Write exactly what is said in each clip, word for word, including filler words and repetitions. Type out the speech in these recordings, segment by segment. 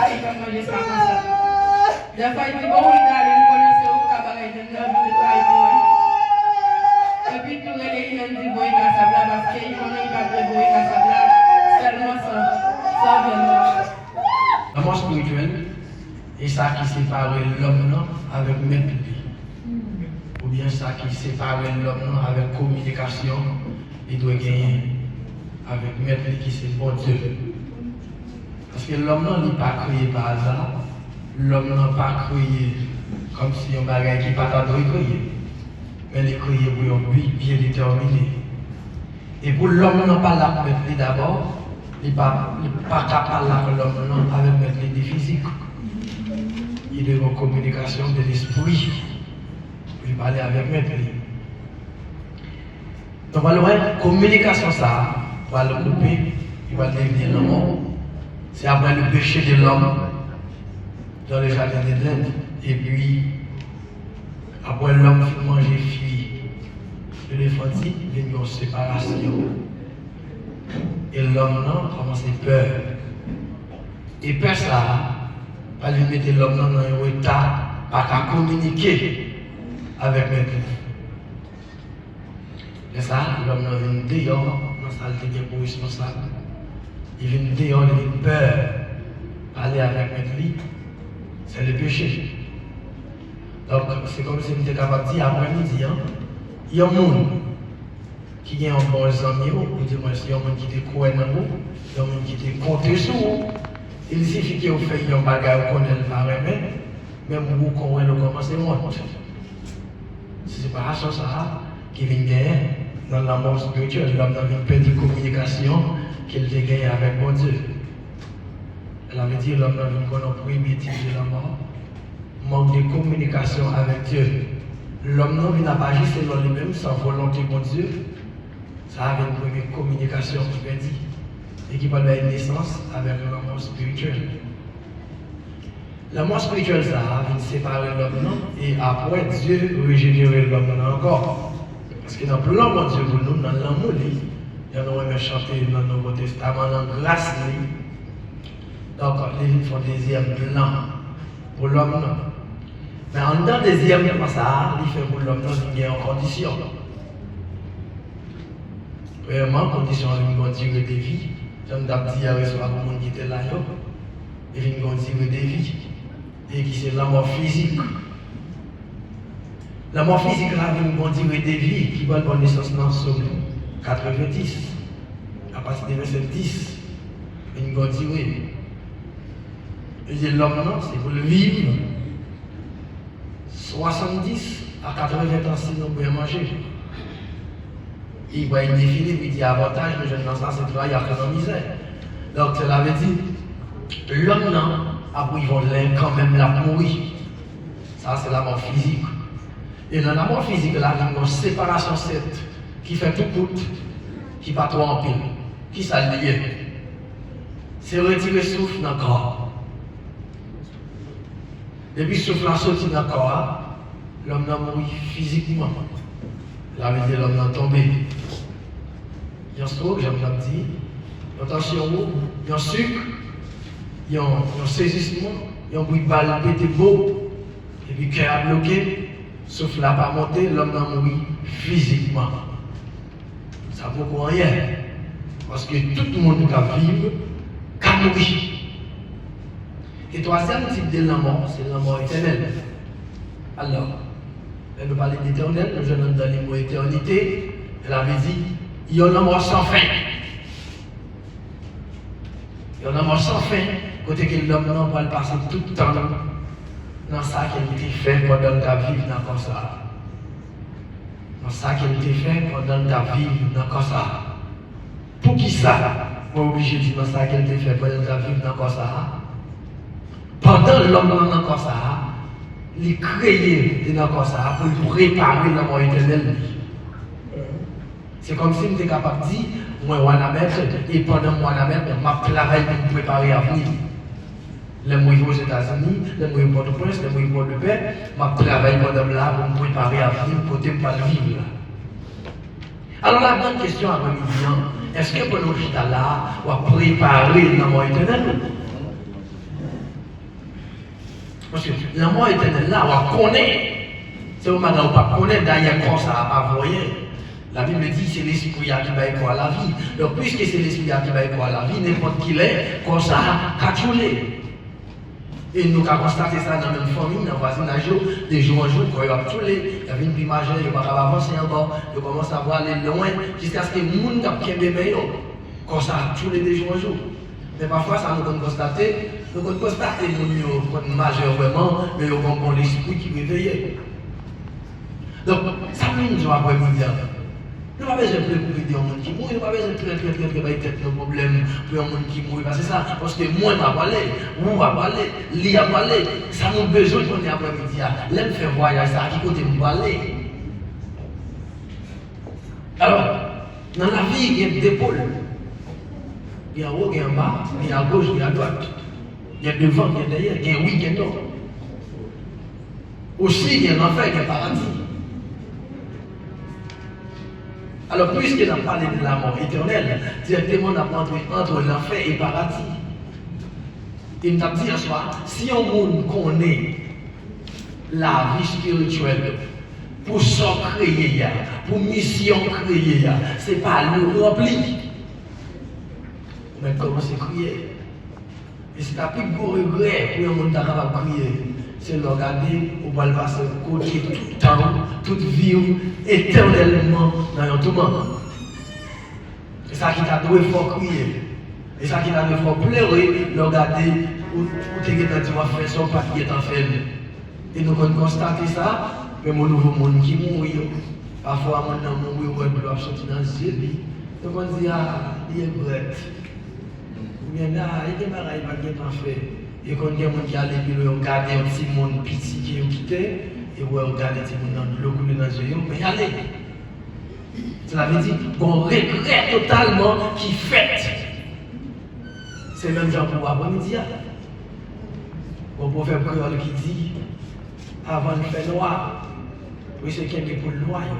Li pa manje sa konsa. Dèfwa li di, "Bon, wi, dale, m konnen se ou k ka bagay, vin nan vin netwaye pou mwen." Epi tou rele Imen di voye kasab la, paske li konnen li pa dwe voye kasab la, sèlman san, san vyann nan. Lanmò espirityèl, e sa ki separe lòm nan avèk mèt li. Oubyen sa ki separe lòm nan avèk kominikasyon li dwe genyen avèk mèt li ki se Bondye. Paske lòm nan, li pa kreye pa aza. Lòm nan pa kreye kòmsi yon bagay ki pa ta dwe kreye. Men li kreye pou yon bi byen detèmine. E pou lòm nan pale ak mèt li dabò, li pa, li pa ka pale ak lòm nan avèk mèt li de fizik. Li dwe gen kominikasyon de lespri. Pou li pale avèk mèt li. Nou pral wè, kominikasyon sa a pral koupe, li pral devni lanmò. Se après le péché de l'homme dans le jardin d'Éden. Epi, apre lòm fin manje fwi de lefrandi, vin gen yon separasyon. E lòm nan kòmanse pè. E pè sa a, pral vin mete lòm nan nan yon eta pa ka kominike avèk mèt li. Lè sa a, lòm nan vin deyò nan sa l te gen pou responsab. Li vin deyò, li vin pè pale avèk mèt li. Se le peche. Donk, se kòmsi m te kapab di aprè midi an, yon moun ki gen yon bon zanmi w, ou dimwens yon moun ki te kwè nan ou, yon moun ki te konte sou ou, il sifi ke w fè yon bagay ou konnen l pa renmen, menm ou konn wè l ou kòmanse wont. Se separasyon sa a ki vin genyen nan lanmò espirityèl. Lòm nan vin pèdi kominikasyon ke l te genyen avèk Bondye. Sa vle di lòm nan vin konn yon premye tip de lanmò, mank de kominikasyon avèk Dye. Lòm nan vin ap aji selon li menm, san volonte Bondye. Sa a vin premye kominikasyon ki pèdi e ki pral bay nesans avèk lanmò espirityèl. Lanmò espirityèl sa a vin separe lòm nan, e apre, Dye rejenere lòm nan ankò. Paske nan plan Bondye pou nou, nan lanmou li, jan nou renmen chante nan Nouvo Testaman, nan gras li, donk, li vin fè yon dezyèm plan pou lòm nan. Men anndan dezyèm plan sa a, li fè pou lòm nan vin gen yon kondisyon. Premyèman, kondisyon an vin gen yon dire de vi. Jan m t ap di yè swa pou moun ki te la yo, li vin gen yon dire de vi. E ki se lanmò fizik. Lanmò fizik la vin gen yon dire de vi ki pral pran nesans nan Sòm katrevenndis, apati de vèsè dis, vin gen yon dire. Li di lòm nan, se pou l viv swasanndis a katreven tan si nou byen manje. Li bay defini, li di avantaj nou jwenn nan sa, se travay ak nan mizè. Donk, sela vle di, lòm nan ap rive yon lè kanmenm l ap mouri. Sa, se lanmò fizik. E nan lanmò fizik la, vin yon separasyon sèt ki fèt tou kout, ki pa twò anpil. Kisa l ye? Se retire souf nan kò a. Depi souf la soti nan kò a, lòm nan mouri fizikman. Sa vle di lòm nan tonbe. Yon stroke, jan m t ap di, yon tansyon wo, yon sik, yon, yon sezisman, yon bri bal pete bo, epi kè a bloke, souf la pa monte, lòm nan mouri fizikman. Sa poko anyen, paske tout moun k ap viv ka mouri. E twazyèm tip de lanmò, se lanmò etènèl. Alò, lè nou pale de etènèl, nou jwenn anndan li mo etènite, sa vle di yon lanmò san fen. Yon lanmò san fen, kote ke lòm nan pral pase tout tan l nan sa ke l te fè pandan l t ap viv nan kò sa a. Nan sa ke l te fè pandan l t ap viv nan kò sa a. Poukisa mwen oblije di nan sa ke l te fè pandan l t ap viv nan kò sa a? Pandan lòm nan nan kò sa a, li kreye li nan kò sa a pou l prepare lanmò etènèl li. Se kòmsi m te kapab di, mwen Wanament, e pandan m Wanament, m ap travay pou m prepare avni m. Lè m rive Ozetazini, lè m rive Pòtoprens, lè m rive Pòdepè, m ap travay pandan m la pou m prepare avni m kote m pral viv la. Alò, la gran kesyon aprè midi an, èske pandan w chita la a, w ap prepare lanmò etènèl ou? Paske lanmò etènèl la, w ap konnen. Se yon bagay ou p ap konnen, dayè kò sa a pa vo anyen. Labib di se lespri a ki bay kò a lavi. Donk, piske se lespri a ki bay kò a lavi, nenpòt ki lè, kò sa a ka tchoule. E nou ka konstate sa nan menm fanmi, nan vwazinaj yo, de jou an jou, kò yo ap tchoule, y ap vin pi majè, yo pa ka avanse ankò, yo kòmanse ap prale lwen, jiskaske moun k ap kenbe men yo, kò sa ap tchoule de jou an jou. Men pafwa, sa nou konn konstate, nou konn konstate moun yo konn majè vrèman, men yo gen yon bon lespri ki reveye. Donk, sa m vin di w aprè midi a, nou pa bezwen plede, plede yon moun ki mouri, nou pa bezwen trè, trè, trè, trè bay tèt nou pwoblèm pou yon moun ki mouri, pase sa, paske mwen m ap prale, ou ap prale, li ap prale. Sa nou bezwen konnen aprè midi a, lè m fè vwayaj sa a, ki kote m prale? Alò, nan lavi, gen de pol. Gen anwo, gen anba, gen agoch, gen adwat. Gen devan, gen dèyè, gen wi, gen non. Osi, gen lanfè, gen paradi. Alò, piske n ap pale de lamò etènèl, dirèkteman n ap rantre ant lanfè e paradi. E m t ap di yèswa, si yon moun konnen lavi espirityèl, pou sa w kreye a, pou misyon w kreye a, se pa li w ranpli, ou mèt kòmanse kriye. E se ta pi gwo regrè pou yon moun ta kapab kriye, se lè w gade ou pral pase kote tout tan w, tout vi w, etènèlman nan yon touman. E sa ki ta dwe fè w kriye. E sa ki ta dwe fè w plere lè w gade ou, ou te gentan di w ap fè sa w pa t gentan fè l. E nou konn konstate sa, menm o nivo moun ki mouri yo. Pafwa moun nan mouri, ou wè dlo ap soti nan zye li. Nou konn di, a, li regrèt. Oubyen, a, li gen bagay li pa t gentan fè. E konn gen moun ki ale pi lwen, yo gade yon timoun piti ke yo kite, e wè yo gade timoun nan dlo koule nan zye yo, men y ale. Sa vle di, gon regrè totalman ki fèt. Se menm jan pou aprèmidi a. Gon pwovèb kreyòl ki di, avan l fè nwa, mesye kenbe poul nwa yo.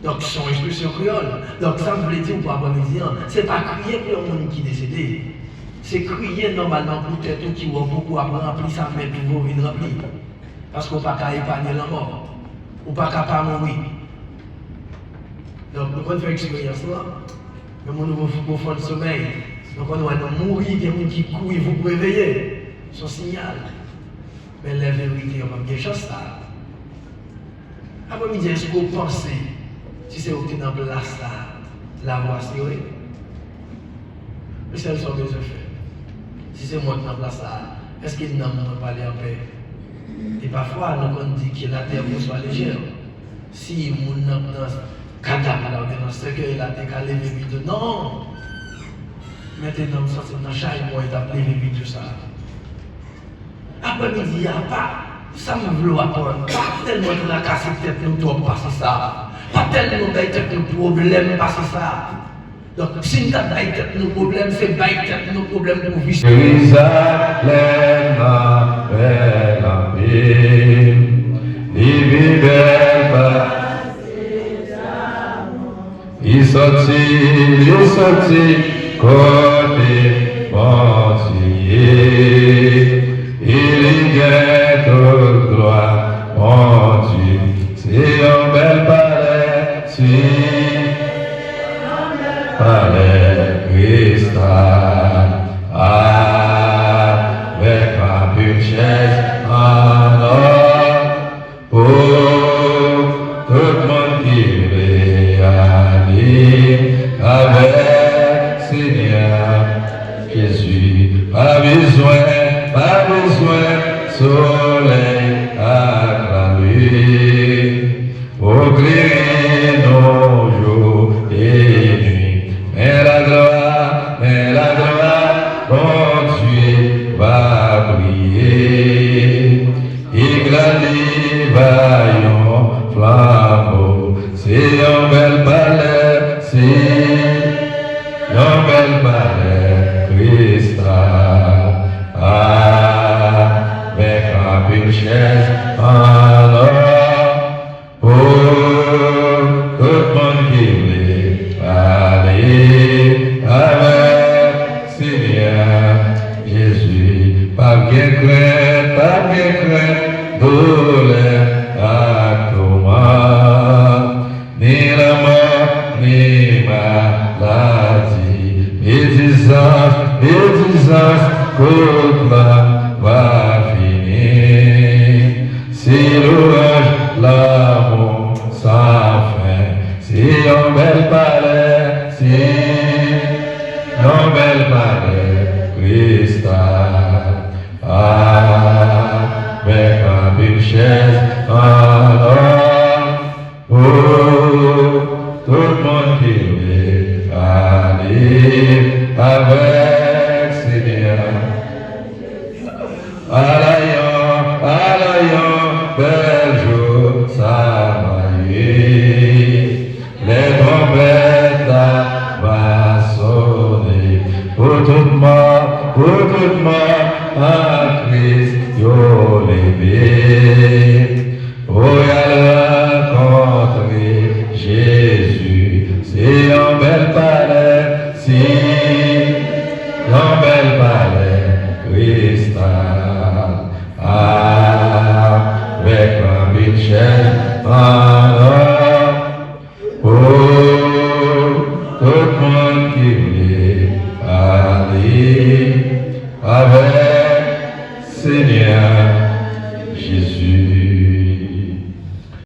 Donk, se yon ekspresyon kreyòl. Donk, sa m vle di w pou aprèmidi an, se pa kriye pou yon moun ki desede. Se kriye nòmalman pou tèt ou ki wè w poko ap ranpli sa mèt ou vo vin ranpli. Paske w pa ka epanye lanmò. Ou pa ka pa mouri. Donk, nou konn fè eksperyans lan. Men moun nou pwofonn somèy. Nou konn wè nou mouri, gen moun ki kouri, voup reveye. Se yon siyal. Men lè verite an, p ap gen chans sa. Aprèmidi, èske w panse, si se ou ki te nan plas sa, lavwa sere? Men sèl sa w bezwen fè. Si se mwen ki nan plas sa, èske nanm mwen prale anpè? E pafwa, nou konn di que la terre reçoit légère. Si moun nan, nan kadav la, oubyen nan sèkèy la, te ka leve pi di, non! Mentnan, m santi m nan chay mwen, t ap leve pi di sa. Aprèmidi a, pa, sa m vle w aprann, pa tèlman trakase tèt nou twòp pase sa. Pa tèlman bay tèt nou pwoblèm pase sa. Donk, si n ta bay tèt nou pwoblèm, se bay tèt nou pwoblèm pou vi. Jerizalèm nan bèl anpil, li pi bèl pa Li soti, li soti kote Bondye ye, e li gen tout glwa Bondye. Se yon bèl palè, se yon bèl palè kristal, avèk anpil chèz an ò. Pou tout moun ki vle ale avèk Senyè Jezi, pa bezwen, pa bezwen solèy ak lalin pou klere nou jou e nuit. Men laglwa, men laglwa, Bondye va briye. Egla li va yon flanbo, se yon bèl palè, se yon bèl palè kristal, avèk anpil chèz an ò. Pou tout moun ki vle ale avèk Senyè Jezi, pa Gen krent, pa gen krent, doulè ak touman, ni lanmò, ni maladi. Medizans, medizans, tout la va fini. Si lwanj lanmou san fen, si yon bèl palè, si yon bèl palè kristal, avèk anpil chèz an lò, pou tout moun ki vle ale avèk Senyè a. Ala yon, ala yon bèl jou sa va ye. Lè twonpèt la va sone, pou tout mò, pou tout mò an Kris yo leve. Pou y al rankontre Jezi, se yon bèl palè, se yon bèl palè kristal, avèk anpil chèz an lò, pou tout moun ki vle ale avèk